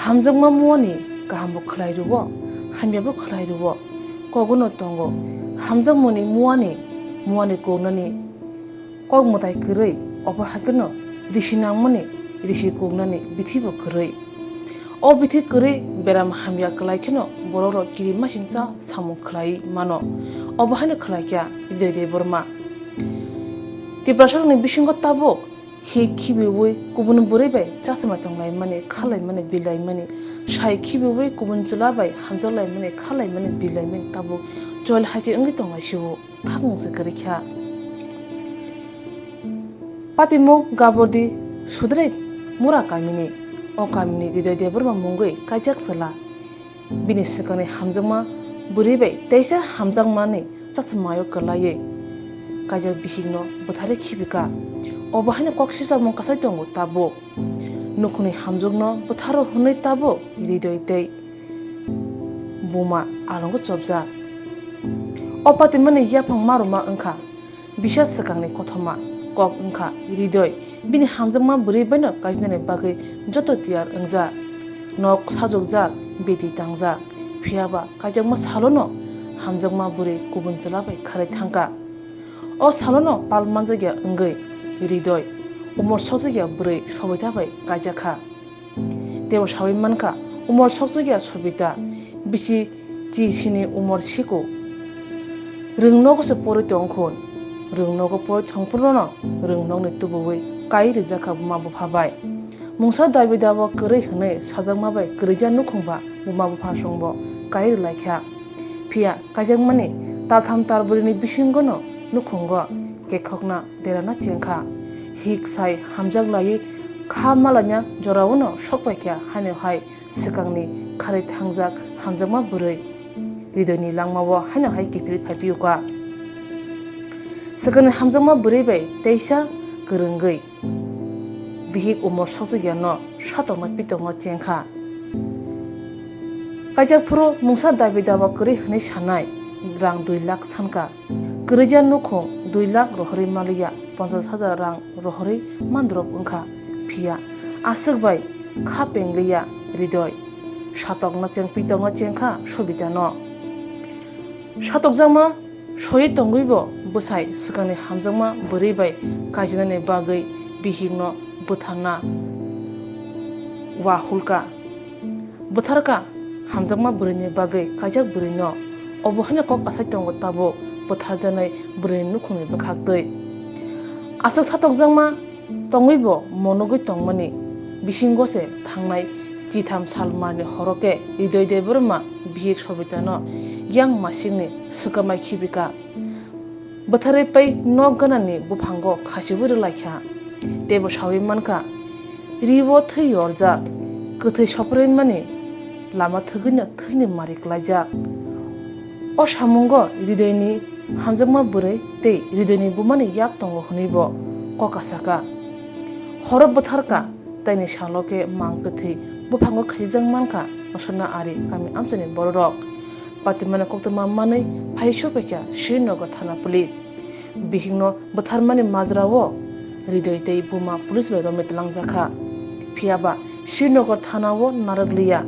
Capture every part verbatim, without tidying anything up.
Hamjakma muani kahambo khlai rwo, hamyabo khlai rwo. Kogono tongo, hamjakmani muani, muani kognani kok mwtai kwrwi, obo hai kheno risi nangmani, risi kognani bithibo kwrwi. O bithi kwrwi beram hamya kwlai kheno borokrok kirimasingcha samung khlai mano. Obo haino khlai kha Hridoy Debbarma. Tiprasarokni bisingo tabuk hi khibiwi kubun bwrwi bai chasama tonglaimani, khalaimani, bilaimani, sai khibiwi kubun chwla bai hamjaklaimani, khalaimani, bilaimani tabuk chol hai se wngwi tonglai sio. Thakmung se kwrwi kha. Patimung Gabordi Sudre Mura kamini, o kamini Hridoy Debbarma mungwi kaijak chwla. Bini swkangni hamjakma bwrwi bai teisa hamjakmani chasmaio kwlaiwi kaijak bihikno bwtharwi khibi kha. Obo haino kok sijakmung kasai tongo tabuk. Nukhungni hamjakno bwtharo hwnwi tabuk Hridoy tei buma alongo chopjak. O patimani yaphang ma rwma wngkha bisa swkangni kothoma kok wngkha Hridoy. Bini hamjakma bwrwi baino kaijnani bagwi joto tiyar wngjak. Nok sajokjak, bedi tangjak. Phiyaba kaijakma salono hamjakma bwrwi kubun chwla bai kharwi thangkha. O salono pal manjakya wngwi Hridoy umor sokjakya bwrwi Sobita bai kaijakha. Teibo sawi mankha, umor sokjakya Sobita, bisi chi sini umor siko. Rwng nogo se porwi tongkhun, rwng nogo porwi thongphuru no rwng nokni tubuwi kai rijakha buma bupha bai. Mungsa dabi dabo kwrwi hwnwi sajakma bai kwrwija nukhung ba buma bupha songbo kai rwlaikha. Phiya kaijakmani taltham talbwrwini bisingono nukhungo kekhokna derana chengkha. Hik sai hamjak laiwi kha malaina jorao'-no sokpaikha haino hai swkangni kharwi thangjak hamjakma bwrwi. Hridoyni langmao haino hai kiphilwi phaiphiyokha. Swkangni hamjakma bwrwi bai teisa kwrwngwi bihik umor sokjakya'-no satokno pitokno chengkha. Kaijak phuru mungsa dabi daba kwrwi hwnwi sanai rang dui lakh sankha. Kwrwija nukhung dui lakh rohorwi manliya, ponchash hajar rang rohorwi mandrop wngkha. Phiya aswk bai kha pengliya Hridoy. Satokno cheng pitokno chengkha Sobitano. Satokjakma soiwi tongwibo bwsai swkangni hamjakma bwrwi bai kaijinani bagwi bihikno bwtharna wahulka. Bwtharka hamjakma bwrwini bagwi kaijak bwrwino. Obo haino kok kasai tongo tabuk bwtharjaknai bwrwini nukhungni bwkhaktwi. Aswk satokjakma tongwibo monogwi tongmani bisingo se thangnai chitham salmarni horo khe Hridoy Debbarma bihik Sobitano yang masingni swkamai khibika. Bwtharwi pai nok ganani buphango khasiwi rwlaikha. Teibo sawi mankha, ribo thwi yorjak, kwthwi sopraimani lama thwgwino thwini mari klaijak. O samungo Hridoyni hamjakma bwrwi tei Hridoyni bumani yak tongo hwnwibo kok kasaka. Horo bwtharka, taini salo khe mang kwthwi buphango khasijak mankha Osana Ari kami amchaini bororok. Patimani koktwma manwi phai sokphaikha Srinagar thana police. Bihikno bwtharmani majrao Hridoy tei buma police bai romwi twlangjakha. Phiyaba Srinagar thanao narwkliya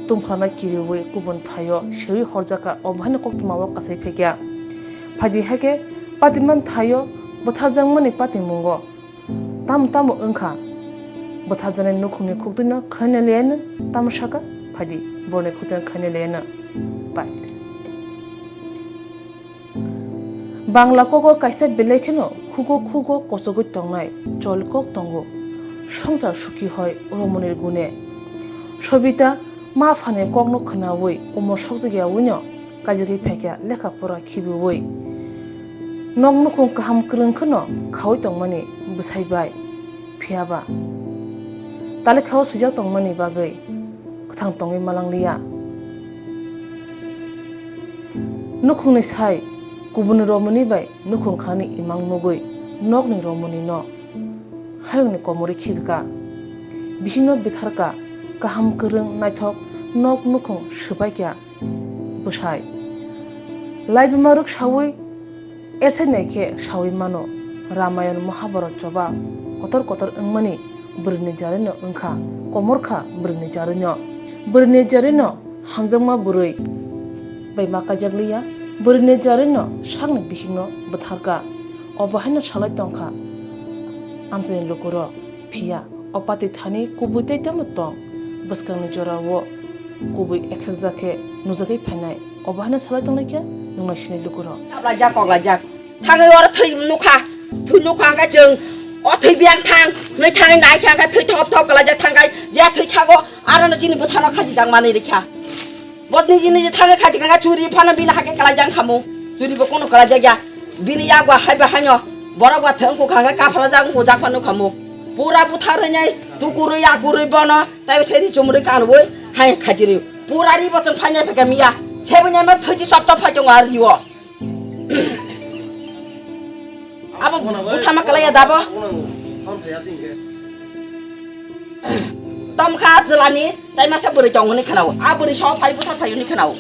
tungphranai kiriwi kubun thaio sewi horjakha, obo haino koktwmao kasai phaikha. Phaidi hai khe patimani thaio bwtharjakmani patimungo tamo tamo wngkha. Bwtharjaknai nukhungni khuktwino khwnai laiano tamo sakha, phaidi borokni khuktwino khwnai laiano. Pai. Bangla kogo kaisa belai kheno khugo khugo kochogwi tongnai chol kok tongo. Songsar sukhi hoi romoni gune. Sobita ma phani kokno khwnawi umor sokjakya wino kajagwi phaikha lekha pora khibiwi. Nok nukhung kaham kwrwng kheno khawi tongmani bwsai bai. Phiyaba talikhao swijak tongmani bagwi kwthang tongwi malangliya. Nukhungni sai kubuni romoni bai nukhung khanani imang nugwi nokni romoni no hayungni komorwi khibika. Bihikno bitharka kaham kwrwng naithok nok nukhung swbaikya bwsai. Laibuma rwksawi ersainai khe sawi mano, Ramayon Mahabharat choba kotor kotor wngmani Bwrwini jarino wngkha komor kha bwrwini jarino. Bwrwini jarino hamjakma bwrwi bai ma kaijak liya. Bwrwini jarino sakni bihikno bwtharka. Obo haino salai tongkha amchaini lukurok. Phiya o pati thani kubui tei tamo tong. Bwskangni jorao kubui ekherjak khe nujagwi phainai. Obo haino salai tongnaikhe nungnaisini lukurok. Kaplaijak, koklaijak. Thangwi oro thwi nukha, thwi nukha hwnkhe chwng o thwi biyang thang, nwi thangwi naikha hwnkhe thwi thop thop kwlaijak thangkhai, je thwi thago, arono chini bwsano khajijak manwi rikha. Botni jini je thangwi khajik hwnkhe churi phano bini hakhe kwlaijak khamu, churibo kono kwlaijak ya. Bini yakba haiba haino, borok ba thwng kukha hwnkhe kaphrajak wngkujak phano khamu. Pura butharwi nai, tukurwi akurwi bono, taibo se ri chumrwi kanwi, hai khajirwi. Pura ri bochon phainai phaikha miya, sebo nai ma thwichi chop chop phai tongo a rio. Abo buthama kalai ya dabo. Tom kha jwlani, tai masa bwrwi tong hwnwi khwnao. A bwrwi so phai butha phai hwnwi khwnao.